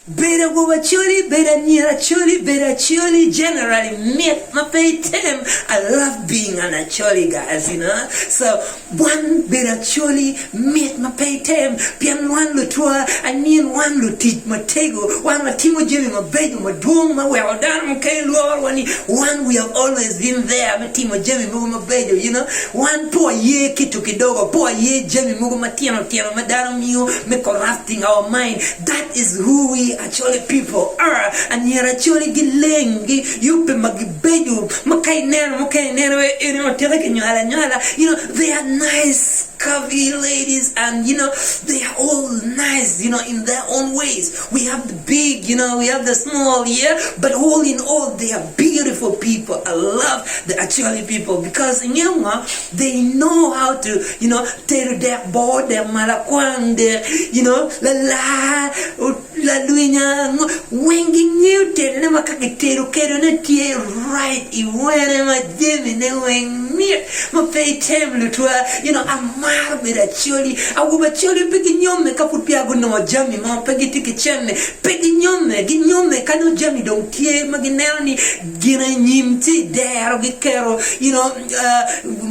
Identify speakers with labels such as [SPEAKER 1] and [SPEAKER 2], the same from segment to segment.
[SPEAKER 1] Bedo awobe Acholi, bedo anyira Acholi, bedo Acholi generally mit ma pe item, I love being an Acholi guys you know, so wan bedo Acholi mit ma pe item pien wan lutwa, I mean wan lutic matego, wan watimo jami mabeco madwong ma weko dano mukene lworo wa ni wan we have always been there me timo jami mogo mabeco you know, wan pe waye ki to kidogo, pe waye jami mogo matino tino ma dano miyo me corrupting our mind. That is who we Acholi people are. Anyira Acholi gileng, giyubbe ma gibeco ma ka ineno mukene ineno wai eni otika kinywalo anywala, you know, they are nice curvy ladies and you know they are all nice you know in their own ways. We have the big, you know, we have the small, yeah, but all in all they are beautiful people. I love the Acholi people because ingeyo ngo? They know how to, you know, tedo dek bor, dek malakwang, dek, you know, lalar, lalwinya, ngo, weng gingeyo tedone ma ka gitedo kedone tye right i wene ma jamine weng mit ma pe item lutwa, you know, amaro bedo Acholi. Awobe Acholi pe ginyomme ka pud peya gunongo jami mo, pe gitye ki cente, pe ginyomme, ginyomme ka nongo jami dong tye ma gineno ni gine nyim tye i dero, giketo, you know,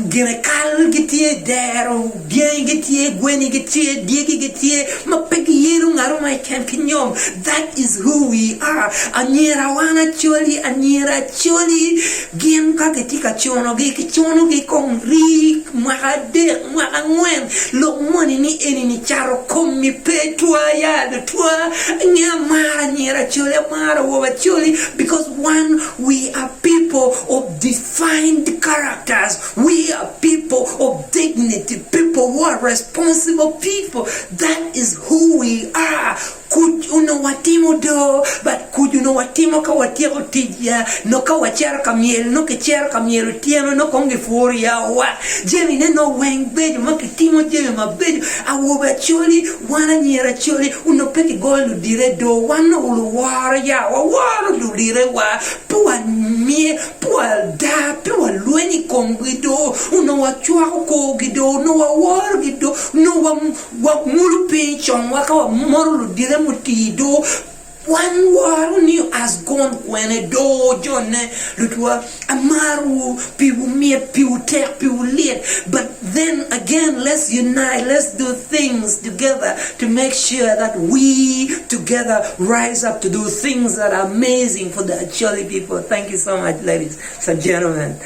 [SPEAKER 1] Gine kal gitye, dero dyangi gitye, gweni gitye, dyegi gitye, ma pe giyelo ngat mo keken ki nyom. That is who we are. Anyira wan Acholi, anyira Acholi gin ka kitye ka cunogi, kicunogi kong rii mwaka adek, mwaka angwen, lok moni ni eni ni cato komi pe twa ya lutwa. Nge amaro anyira Acholi, amaro awobe Acholi because one we are people of Defined characters, we are people of dignity, people who are responsible people, that is who we are, Kuc onongo watimo do, but kuc onongo watimo ka watyeko tic ya, nongo ka wacito ka myel, nongo kicito ka myel otyeno, nongo kong gipworo ya wa, jami ne nongo weng beco ma kitimo jami mabeco, awobe Acholi, wan anyira Acholi, onongo pe kigoyo ludite do, wan onongo luworo ya, waworo ludite wa, pe wamiye Pe wada, pe walweny i komgi do, onongo wacwako korgi do, onongo waworogi do, onongo wamulo piny i congwa ka wamoro ludite mutii do. Wan woro ni as gone kwene do jone lutwa amarowu piwu mit piwu tek piwu lit but then again let's unite let's do things together to make sure that we together rise up to do things that are amazing for the Acholi people. Thank you so much ladies and gentlemen.